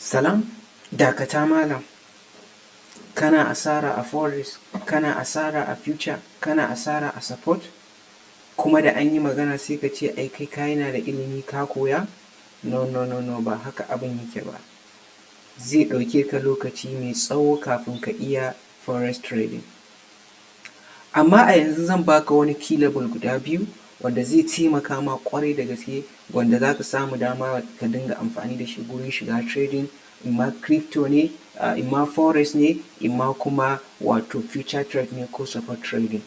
Salam, dakata malam, kana asara a forex, kana asara a future, kana asara a spot, kuma da an yi magana sai ka ce ai kai kana da ilimi, ka koya. No, no, no, no, ba haka abin yake ba. Zai ɗauke ka lokaci mai tsawo kafin ka iya forex trading. Amma a yanzu zan baka wani key level guda biyu wanda zai taimaka ma ƙwarai da gaske, wanda za ka samu dama ka dinga amfani da shi gurin shiga trading, imma crypto ne, imma forex ne, imma kuma wato future trade ne ko spot trading.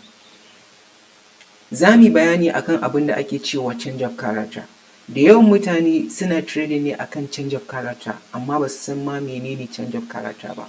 Za mu yi bayani akan abin da ake cewa change of character. Da yawan mutane suna trading ne akan change of character, amma ba su san ma mene ne change of character ba.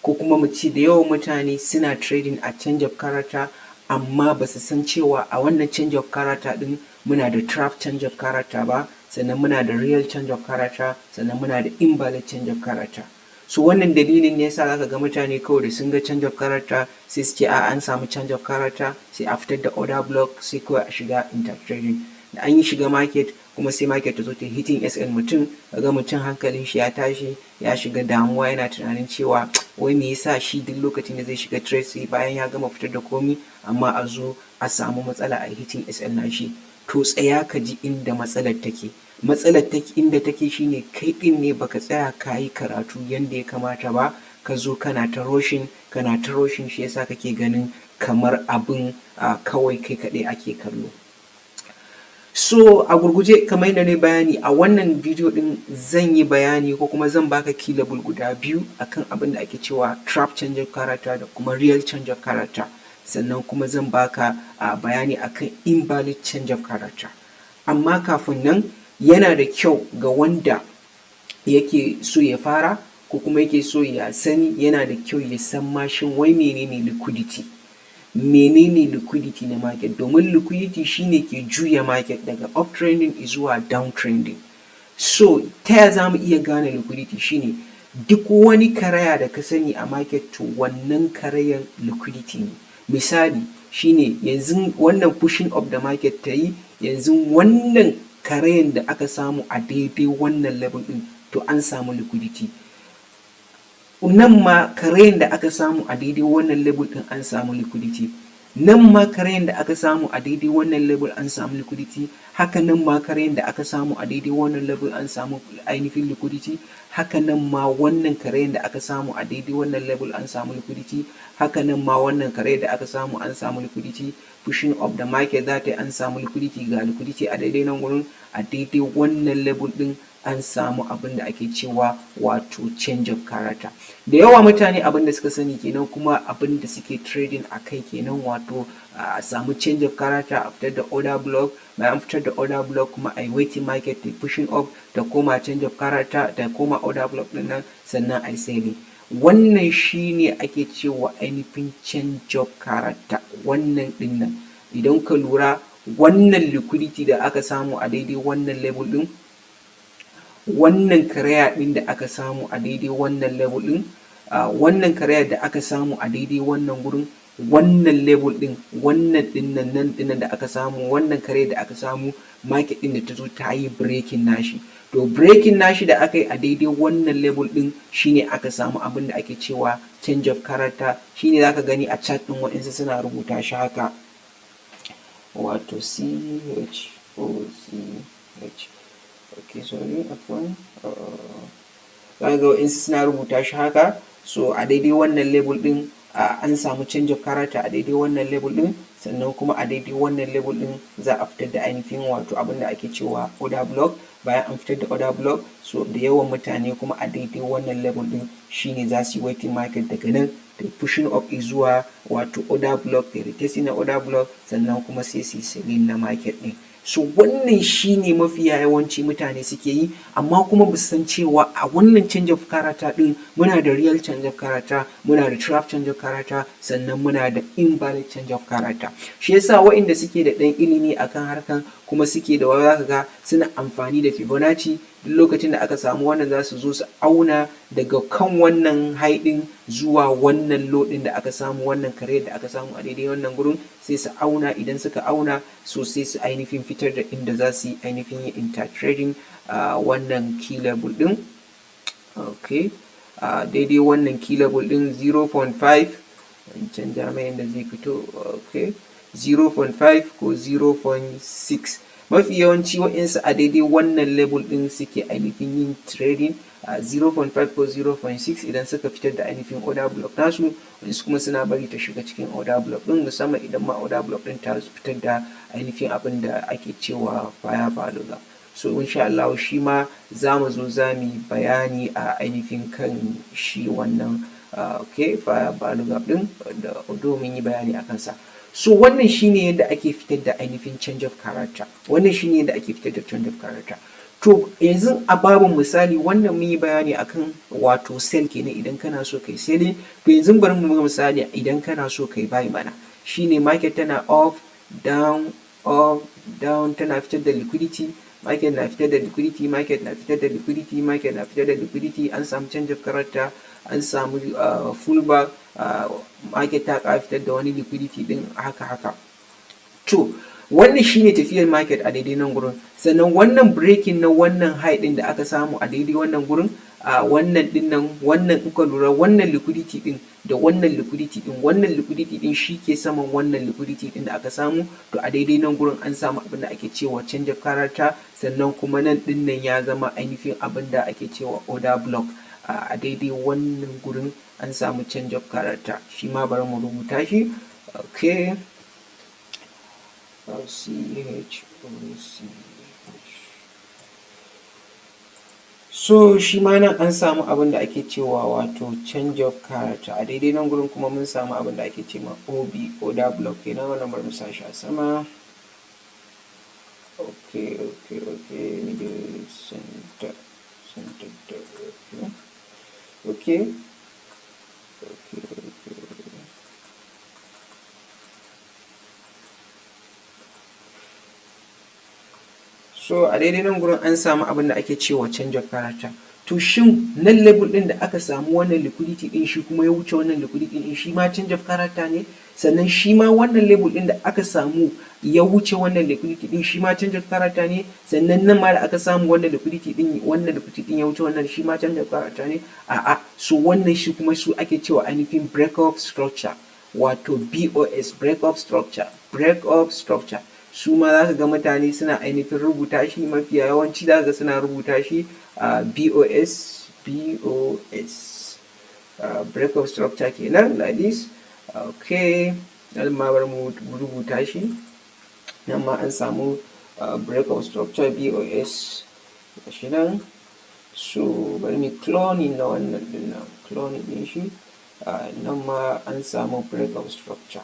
Ko kuma mu ce da yawan mutane suna trading a change of character, amma ba su san cewa a wannan change of character ɗin muna da trap change of character ba, sannan muna da real change of character, sannan muna da invalid change of character. So wannan dalilin ne yasa za ka ga mutane kawai da sun ga change of character sai su ce a an samu change of character, sai a fitar da order block, sai kawai a shiga enter trading. Da an yi shiga market kuma, sai market ta zo ta hitting SL mutum, ka ga mutum hankalin shi ya tashi, ya shiga damuwa, yana tunanin cewa wai me yasa shi duk lokacin da zai shiga trade, sai bayan ya gama fitar da komi, amma a zo a samu matsala, a hitting SL nashi. To tsaya ka ji inda matsalar take. Matsalar take inda take shine kai ɗin ne baka tsaya ka yi karatu yanda ya kamata ba, ka zo kana ta rushing, kana ta rushing, shi yasa kake ganin kamar abin kawai kai kaɗai ake kallo. So a gurguje, kamar yadda na yi bayani, a wannan bidiyo ɗin zan yi bayani ko kuma zan baka key level guda biyu akan abin da ake cewa trap change of character da kuma real change of character. Sannan kuma zan baka bayani akan invalid change of character. Amma kafin nan, yana da kyau ga wanda yake so ya fara ko kuma yake so ya sani, yana da kyau ya san ma shin wai mene ne liquidity, mene ne liquidity na market, domin liquidity shi ne ke juya market daga up trending zuwa down trending. So ta ya za mu iya gane liquidity? Shi ne duk wani karaya da ka sani a market, to wannan karayan liquidity ne. Misali shi ne yanzu wannan pushing up da market ta yi, yanzu wannan karayan da aka samu a daidai wannan level ɗin, to an samu liquidity. Nan ma karayan da aka samu a daidai wannan level ɗin, an samu liquidity. Nan ma karayan da aka samu a daidai wannan level, an samu liquidity. Haka nan ma karayan da aka samu a daidai wannan level, an samu ainihin liquidity. Haka nan ma wannan karayan da aka samu a daidai wannan level, an samu liquidity. Haka nan ma wannan karayan da aka samu, an samu liquidity. Pushing up da market za ta yi, an samu liquidity. Ga liquidity a daidai nan gurin, a daidai wannan level ɗin an samu abin da ake cewa wato change of character. Da yawa mutane abin da suka sani kenan, kuma abin da suke trading a kai kenan, wato a samu change of character, a fitar da order block. Bayan an fitar da order block kuma, a yi waiting market ta pushing up, ta koma change of character, ta koma order block ɗin nan, sannan a yi selling. Wannan shi ne ake cewa ainihin change of character. Wannan ɗin nan, idan ka lura, wannan liquidity da aka samu a daidai wannan level ɗin, wannan karaya ɗin da aka samu a daidai wannan level ɗin, wannan karaya da aka samu a daidai wannan gurin, wannan level ɗin, wannan ɗin nan, nan ɗin nan da aka samu, wannan karaya da aka samu, market ɗin da ta zo ta yi breaking nashi. To breaking nashi da aka yi a daidai wannan level ɗin, shine aka samu abin da ake cewa change of character. Shine zaka gani a chart ɗin waɗansu suna rubuta shi haka, wato CHOCH. Okay, sorry, afwan. Za ka ga waɗansu suna rubuta shi haka. So a daidai wannan level ɗin an samu change of character a daidai wannan level ɗin. Sannan kuma a daidai wannan level ɗin za a fitar da ainihin wato abin da ake cewa order block. Bayan an fitar da order block, so da yawan mutane kuma a daidai wannan level ɗin shine za su yi waiting market daga nan da pushing up zuwa wato order block, da retesting na order block, sannan kuma sai su yi selling na market ɗin. So wannan shine mafiya yawanci mutane suke yi, amma kuma ba su san cewa a wannan change of character ɗin muna da real change of character, muna da trap change of character, sannan muna da invalid change of character. Shi yasa waɗanda suke da ɗan ilimi akan harkan, kuma suke da, za ka ga suna amfani da Fibonacci. Duk lokacin da aka samu wannan, za su zo su auna daga kan wannan high ɗin zuwa wannan low ɗin da aka samu, wannan karayar da aka samu a daidai wannan gurin, sai su auna. Idan suka auna, so sai su ainihin fitar da inda za su yi ainihin yin enter trading wannan key level ɗin. Okay, a daidai wannan key level ɗin 0.5, in canja mai yanda zai fito. Okay, 0.5 ko 0.6. Mafi yawanci waɗansu a daidai wannan level ɗin suke ainihin yin trading a 0.5 ko 0.6 idan suka fitar da ainihin order block nasu. Wasu kuma suna bari ta shiga cikin order block ɗin, musamman idan ma order block ɗin ta fitar da ainihin abin da ake cewa fair value gap. So insha Allahu shi ma za mu zo za mu yi bayani a ainihin kan shi wannan, okay, fair value gap ɗin da although mun yi bayani a kansa. So wannan shine yadda ake fitar da ainihin change of character. Wannan shine yadda ake fitar da change of character. To yanzu a babin misali, wannan mun yi bayani akan wato sell kenan, idan kana so kai selling. To yanzu bari mu buga misali idan kana so kai buy mana. Shine market tana up, down, up, down, tana fitar da liquidity, market na fitar da liquidity, market na fitar da liquidity, market na fitar da liquidity, an samu change of character, an samu pullback, market ta ƙara fitar da wani liquidity ɗin, haka haka. To wannan shine tafiyar market a daidai nan gurin. Sannan wannan breaking na wannan high ɗin da aka samu a daidai wannan gurin, a wannan ɗin nan, wannan in ka lura, wannan liquidity ɗin da wannan liquidity ɗin, wannan liquidity ɗin shi ke saman wannan liquidity ɗin da aka samu. To a daidai nan gurin an samu abin da ake cewa change of character. Sannan kuma nan ɗin nan ya zama ainihin abin da ake cewa order block. A daidai wannan gurin an samu change of character. Shi ma bari mu rubuta shi. Okay, C H O C H. So shi ma nan an samu abin da ake cewa wato change of character a daidai nan gurin. Kuma mun samu abin da ake ce ma OB, order block kenan. Wannan bari mu sa shi a sama. Okay, middle, center, center. Okay. So a daidai nan gurin an samu abin da ake cewa change of character. To shin nan level ɗin da aka samu wannan liquidity ɗin, shi kuma ya wuce wannan liquidity ɗin, shi ma change of character ne? Sannan shi ma wannan level ɗin da aka samu ya wuce wannan liquidity ɗin, shi ma change of character ne? Sannan nan ma da aka samu wannan liquidity ɗin, wannan liquidity ɗin ya wuce wannan, shi ma change of character ne? A'a. So wannan shi kuma su ake cewa ainihin break of structure, wato BOS, break of structure. Break of structure su ma za ka ga mutane suna ainihin rubuta shi, mafiya yawanci za ka ga suna rubuta shi a BOS, BOS, break of structure kenan, like this. Okay, nan ma bari mu rubuta shi. Nan ma an samu break of structure, BOS, gashi nan. So bari mu cloning na wannan ɗin nan, cloning ɗin shi. Nan ma an samu break of structure.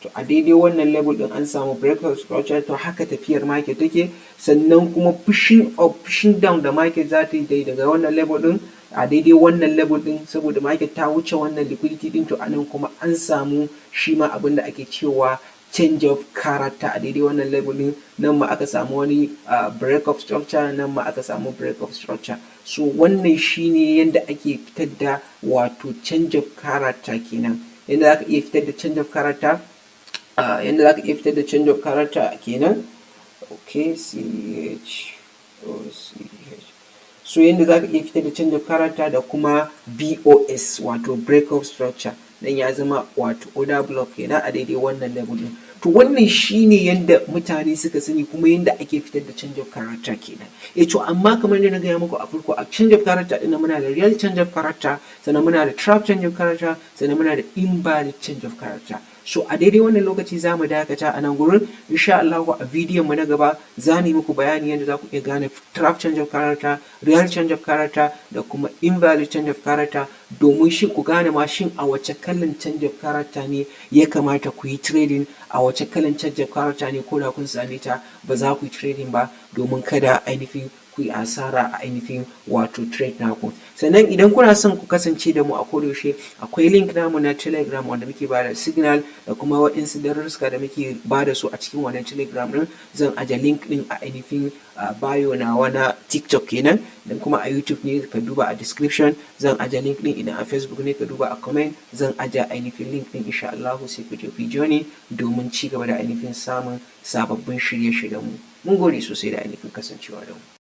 To a daidai wannan level ɗin an samu break of structure. To haka tafiyar market take. Sannan kuma pushing up, pushing down da market za ta yi daga wannan level ɗin, a daidai wannan level ɗin, saboda market ta wuce wannan liquidity ɗin. To a nan kuma an samu shi ma abin da ake cewa change of character a daidai wannan level ɗin. Nan ma aka samu wani break of structure, nan ma aka samu break of structure. So wannan shine yanda ake fitar da wato change of character kenan, yanda za ka iya fitar da change of character, yanda za ka iya fitar da change of character kenan. Okay, C H O C H. So yanda za ka iya fitar da change of character da kuma BOS, wato break of structure, nan ya zama wato order block kenan a daidai wannan level ɗin. To wannan shine yanda mutane suka sani kuma yanda ake fitar da change of character kenan. Eh, to amma kamar yadda na gaya muku a farko, a change of character ɗin muna da real change of character, sannan muna da trap change of character, sannan muna da invalid change of character. So a daidai wannan lokaci za mu dakata a nan gurin. Insha Allah a bidiyon mu na gaba za mu yi muku bayani yadda za ku iya gane trap change of character, real change of character da kuma invalid change of character, domin shi ku gane ma shin a wace kalan change of character ne ya kamata ku yi trading, a wace kalan change of character ne ko da kun same ta ba za ku yi trading ba, domin kada ainihin ku yi asara a ainihin wato trade naku. Sannan idan kuna son ku kasance da mu a kodayaushe, akwai link namu na Telegram wanda muke ba da signal da kuma waɗansu darussa da muke ba da su a cikin wannan Telegram ɗin. Zan aje link ɗin a ainihin bio nawa na TikTok kenan. Idan kuma a YouTube ne, ka duba a description, zan aje link ɗin. Idan a Facebook ne, ka duba a comment, zan aje ainihin link ɗin insha Allahu. Sai ku je ku join domin ci gaba da ainihin samun sababbin shirye-shiryenmu. Mun gode sosai da ainihin kasancewa da mu.